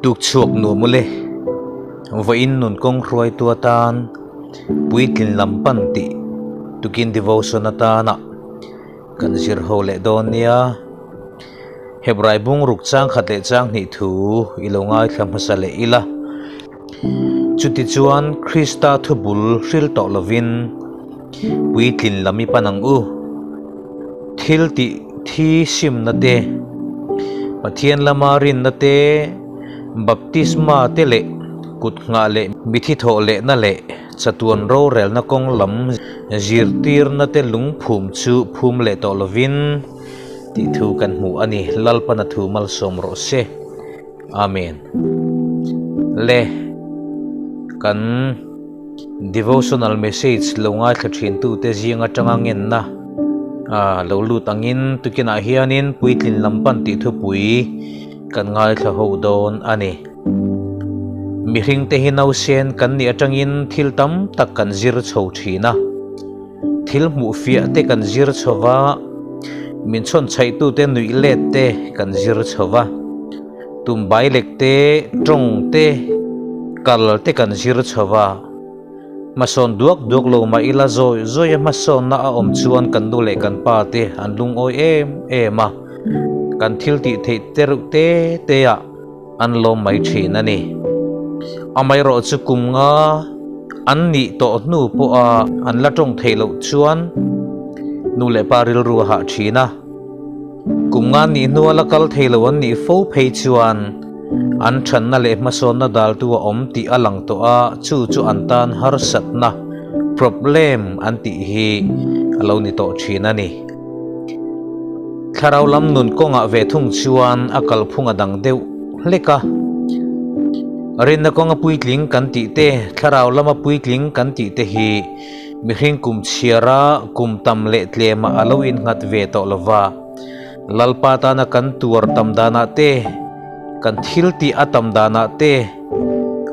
Tuk chhuak nuam ule, vawiin nun kawng hruaitu atan puitlin lam pan tih tukin devotion atana kan zir ho leh dawn nia. Hebrai bungruk chang khat leh chang hnih thu i lo ngaithla hmasa leh ila. Chutichuan Krista thubul hril tawh lovin puitlin lam i pan ang u. Thil tih thi simna te, Pathian lama rinna te, baptisma te leh kut nghah leh mithi thawh lehna leh chatuan rorelna kawng lam zirtirna te lungphum chu phum leh tawh lovin tih thu kan hmu a ni. Lalpana thu malsawm rawh se. Amen. Le kan devotional message lo ngaithla thin tu te zing atanga ngenna a lo lut angin tukinah hianin puitlin lam pan tih thupui kan ngaithla ho dawn a ni. Mihring te hi nausen kan nih atangin thil tam tak kan zir chho thin a. Thil hmuh fiah te kan zir chho va, min chhawn chhaihtute nuih let te kan zir chho va, tum bai lek te, tawng te, kal te kan zir chho va. Hmasawn duak duak lo mah ila zawi zawi a hmasawnna a awm chuan kan nu leh kan pa te an lungawi em em a, kan thil tih theih te reuh te te ah an lawm mai thin a ni. Amaherawhchu kum nga an nih tawh hnu pawha an la tawng theih loh chuan nu leh pa rilru a hah thin a. Kum nga nih hnua la kal thei lo an nih fo phei chuan an thanna leh hmasawnna daltu a awm tih a lang tawh a, chu chu an tan harsatna, problem, an tih hi a lo ni tawh thin a ni. Thlarau lam nun kawngah ve thung chuan a kalphung a dang deuh hlek a. Rinna kawnga puitling kan tih te, thlarau lama puitling kan tih te hi mihring kum chhiara kum tam leh tlemah a lo innghat ve tawh lo va. Lalpa tana kan tuar tam danah te, kan thil tih a tam danah te,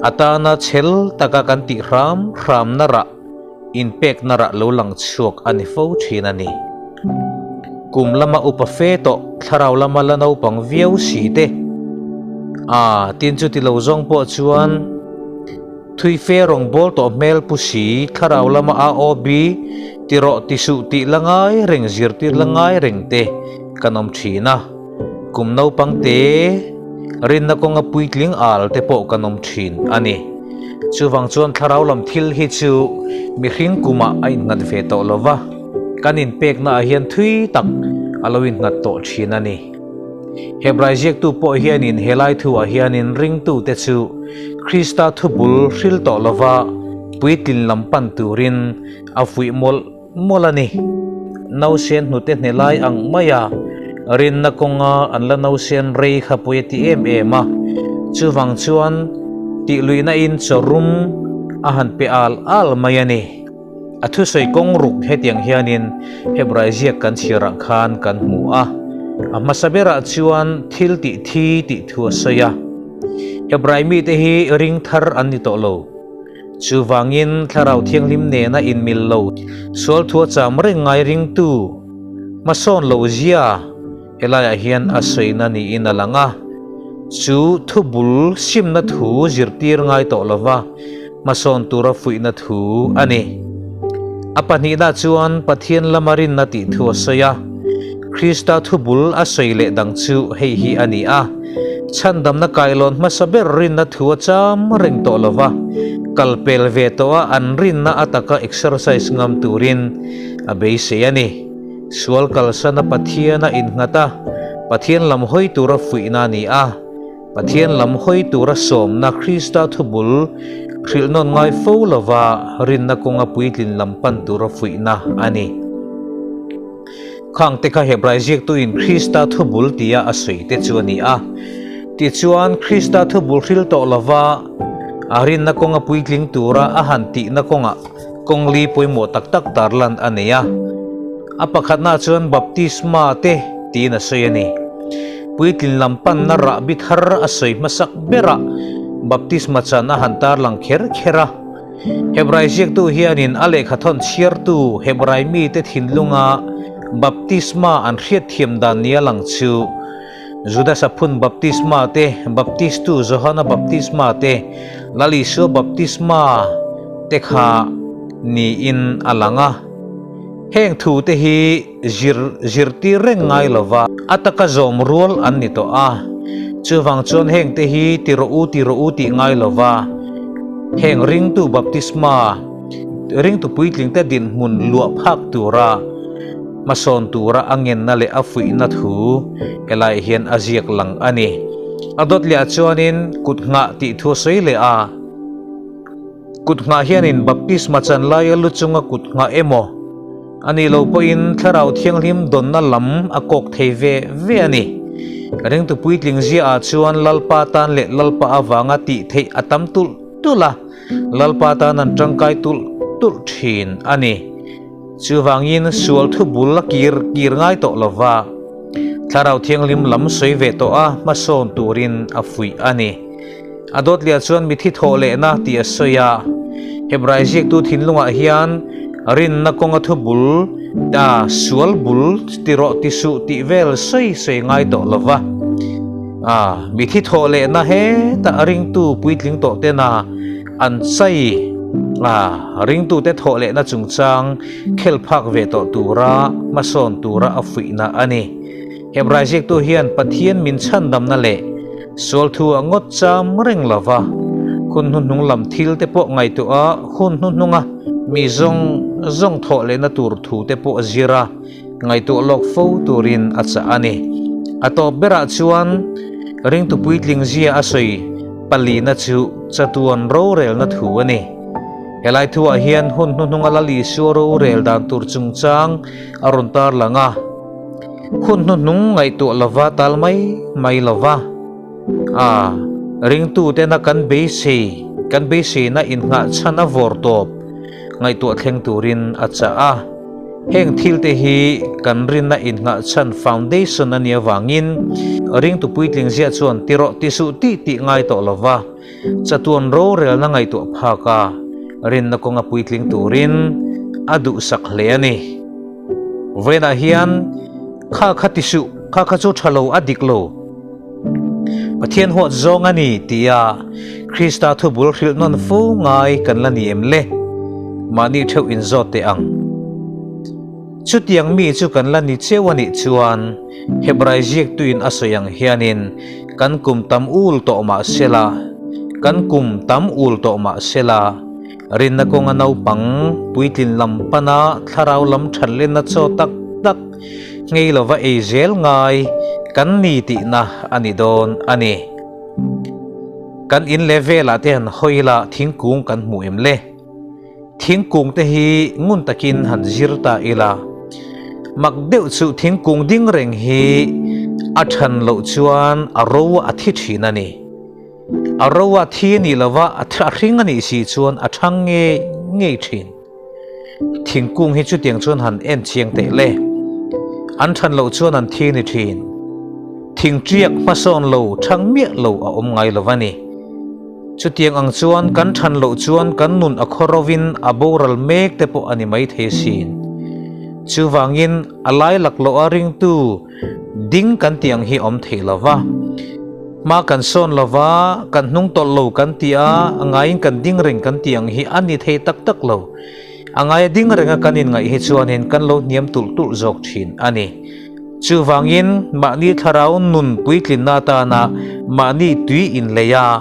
a tana chhel taka kan tih hram hramna rah, Inpekna rah lo lang chhuak a ni fo thin a ni. Kum lama upa fe tawh, thlarau lama la naupang viau si te. A, tin chuti lo zawng pawh chuan thui fe rawn bawl tawh hmel pu si, thlarau lama AOB ti rawh ti suh tih la ngai reng zirtir la ngai reng te kan awm thin a. Kum naupang te rinna kawnga puitling al te pawh kan awm thin a ni. Chuvang chuan thlarau lam thil hi chu mihring kumah a innghat ve tawh lo va, kan inpekna ah hian thui tak a lo innghat tawh thin a ni. Hebrai ziaktu pawh hianin helai thuah hianin ringtute chu Krista thubul hril tawh lo va, puitlin lam pan turin a fuih mawlh mawlh a ni. Nausen hnute hne lai ang maia rinna kawnga an la nausen rei kha pawh a ti em em a, chuvang chuan tih luihna in chaw rum a han pe al al mai a ni. A thusawi kawng ruk hetiang hianin Hebrai ziak kan chhiarah khan kan hmu a, a hmasa berah chuan thil tih thi tih thu a sawi a. Hebrai mite hi ring thar an ni tawh lo. Chuvangin Thlarau Thianghlim nena inmil lo sual thu a cham reng ngai ringtu hmasawn lo zia helaiah hian a sawina niin a lang a. Chu thubul simna thu zirtir ngai tawh lova hmasawn tura fuihna thu a ni. A pahnihna chuan Pathian lama rinna tih thu a sawi a. Krista thubul a sawi leh dang chu hei hi a ni a. Chhandamna kailawn hmasa ber rinna thu a cham reng tawh lo va, kal pel ve tawh a an rinna a taka exercise ngam turin a beisei a ni. Sual kalsana Pathian a innghat a, Pathian lam hawi tura fuihna a ni a, Pathian lam hawi tura sawmna Krista thubul hrilhnawn ngai fo lova rinna kawnga puitlin lam pan tura fuihna a ni. Khang te kha Hebrai ziaktuin Krista thubul tia a sawi te chu a ni a. Tichuan, Krista thubul hril tawh lova a rinna kawnga puitling tura a han tihna kawngah kawng li pawimawh tak tak tarlan a nei a. A pakhatna chuan baptisma te tiin a sawi a ni. Puitlin lam panna rahbi thar a sawi hmasak berah baptisma chan a han tarlang kher kher a. Hebrai ziaktu hianin a lehkhathawn chhiartu Hebrai mite thinlunga baptisma an hriatthiam dan nia lang chu Juda saphun baptisma te, Baptistu Johana baptisma te, Lal Isua baptisma te kha niin a lang a. Heng thu te hi zir zirtir reng ngai lova a taka zawm rual an ni tawh a. Chuvang chuan heng te hi ti rawh u ti rawh u tih ngai lova heng ringtu baptisma ringtu puitling te dinhmun luah phak tura Hmasawn tura a ngenna leh a fuihna thu helaiah hian a ziak lang a ni. A dawt lehah chuanin kut nghah tih thu a sawi leh a. Kut nghah hianin baptisma chan laia lu chunga kut nghah emaw a nih loh pawhin Thlarau Thianghlim dawnna lam a kawk thei ve ve a ni. Ringtu puitling ziaah chuan Lalpa tan leh Lalpa avanga tih theih a tam tulh tulh a, Lalpa tan an tangkai tulh tulh thin a ni. Chuvangin sual thu bul a kir kir ngai tawh lo va, Thlarau Thianghlim lam sawi ve tawh a hmasawn turin a fuih a ni. A dawtliah chuan mithi thawh lehna tih a sawi a. Hebrai ziaktu thinlungah hian rinna kawnga thu bul ta sual bul ti rawh ti suh tih vel sawi sawi ngai tawh lo va. A mithi thawh lehna hetah ringtu puitling tawh tena An chai a, ringtute thawh lehna chungchang khel phak ve tawh tura hmasawn tura a fuihna a ni. Hebrai ziaktu hian Pathian min chhandamna leh sual thu a ngawt cham reng lo va, hun hnuhnung lam thil te pawh ngaihtuah a, hun hnuhnunga mi zawng zawng thawh lehna tur thu te pawh a zir a, ngaihtuah lawk fo turin a chah a ni. A tawp berah chuan ringtu puitling zia a sawi palina chu chatuan rorelna thu a ni. Helai thuah hian hun hnuhnunga Lal Isua rorel dan tur chungchang a rawn tarlang a. Hun hnuhnung ngaihtuah lova tal mai mai lova a ringtutena kan beisei kan beiseina innghahchhan a vawr tawp ngaihtuah thleng turin a chah a. Heng thil te hi kan rinna innghahchhan foundation a nih avangin ringtu puitling ziah chuan ti rawh ti suh tih tih ngai tawh lo va, chatuan rorelna ngaihtuah phak a rinna kawnga puitling turin a duhsak hle a ni. Vawiinah hian kha kha ti suh, kha kha chu tha lo a dik lo, Pathian huat zawng a ni tia Krista thu bul hrilh nawn fo ngai kan la ni em le? Mahni theuh inzawt teh ang. Chutiang mi chu kan la ni cheu a nih chuan Hebrai ziaktuin a sawi ang hianin kan kum tam ul tawh mah sela, kan kum tam ul tawh mah sela, rinna kawnga naupang puitlin lam pana thlarau lam that lenna chaw tak tak Ngei lova ei zel ngai kan ni tihna a ni dawn a ni. Kan in leh velah te han hawi ila thingkung kan hmu em le? Thingkung te hi ngun takin han zir ta ila. Mak deuh chu thingkung ding reng hi a than loh chuan a ro a thi thin a ni. A ro a thi a nih lova a hring a nih si chuan a thang ngei ngei thin. Thingkung hi chutiang chuan han en chiang teh le. An than loh chuan an thi ni thin. Thing tiak hmasawn lo thang miah lo a awm ngai lo va ni. Chutiang ang chuan kan than loh chuan kan nun a khaw rovin a boral mek te pawh a ni mai thei asin. Chuvangin a lai laklawh a ringtu ding kan tih ang hi awm thei lo va. Hma kan sawn lo va, kan hnung tawlh lo kan ti a, a ngaiin kan ding reng kan tih ang hi a ni thei tak tak lo. A ngaia ding renga kan inngaih hi chuanin kan lo hniam tulh tulh zawk thin a ni. Chuvangin mahni thlarau nun puitlinna atana mahni tui inlei a,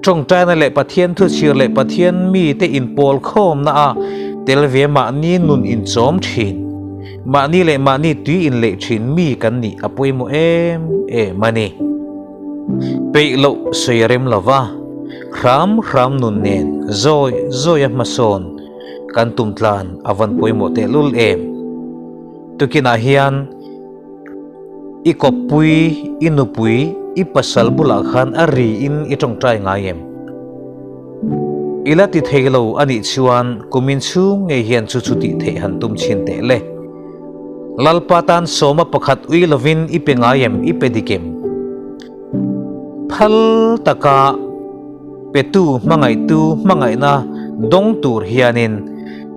tawngtaina leh Pathian thuchhir leh Pathian mite inpawl khawmna a tel ve mahni nun inchawm thin, mahni leh mahni tui inleih thin mi kan nih a pawimawh em em a ni. Peih loh sawi a rem lo va, hram hram nun nen zawi zawi a hmasawn kan tum tlan a van pawimawh tehlul em. Tukinah hian i kawppui, i nupui, i pasal bulah khan a riin i tawngtai ngai em? I la ti thei lo a nih chuan kumin chhung ngei hian chu chu tih theih han tum chhin teh le. Lalpa tan sawma pakhat ui lovin i pe ngai em, i pe dik em? Phal taka petu hmangaihtu hmangaihna dawng tur hianin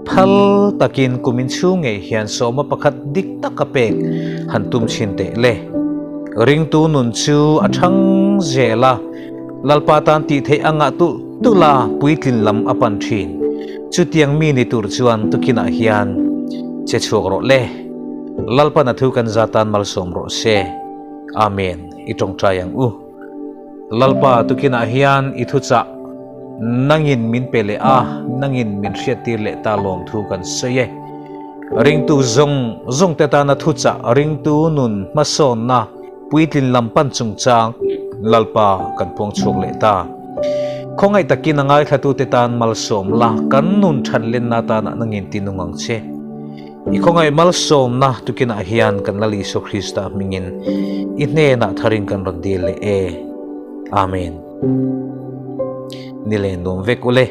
phal takin kumin chhung ngei hian sawma pakhat dik taka pek han tum chhin teh le. Ringtu nun chu a thang zel a, Lalpa tan tih theih a ngah tulh tulh a, puitlin lam a pan thin. Chutiang mi ni tur chuan tukinah hian che chhuak rawh le. Lalpan a thu kan za tan malsawm rawh se. Amen. I tawngtai ang u. Lalpa tukinah hian i thuchah nangin min pe leh a, nangin min hriattir leh ta lawmthu kan sawi e. Ringtu zawng zawng te tana thuchah ringtu nun hmasawnna puitlin lam pan chungchang Lalpa kan puang chhuak leh ta. Khawngaih takin a ngaithlatute tan malsawm la, kan nun thanlenna tanah nangin tinung ang che. I khawngaih malsawmna tukinah hian kan Lal Isua Krista hmingin i hnenah tharin kan rawn dil leh e. Amen. Ni len nuam vek ule.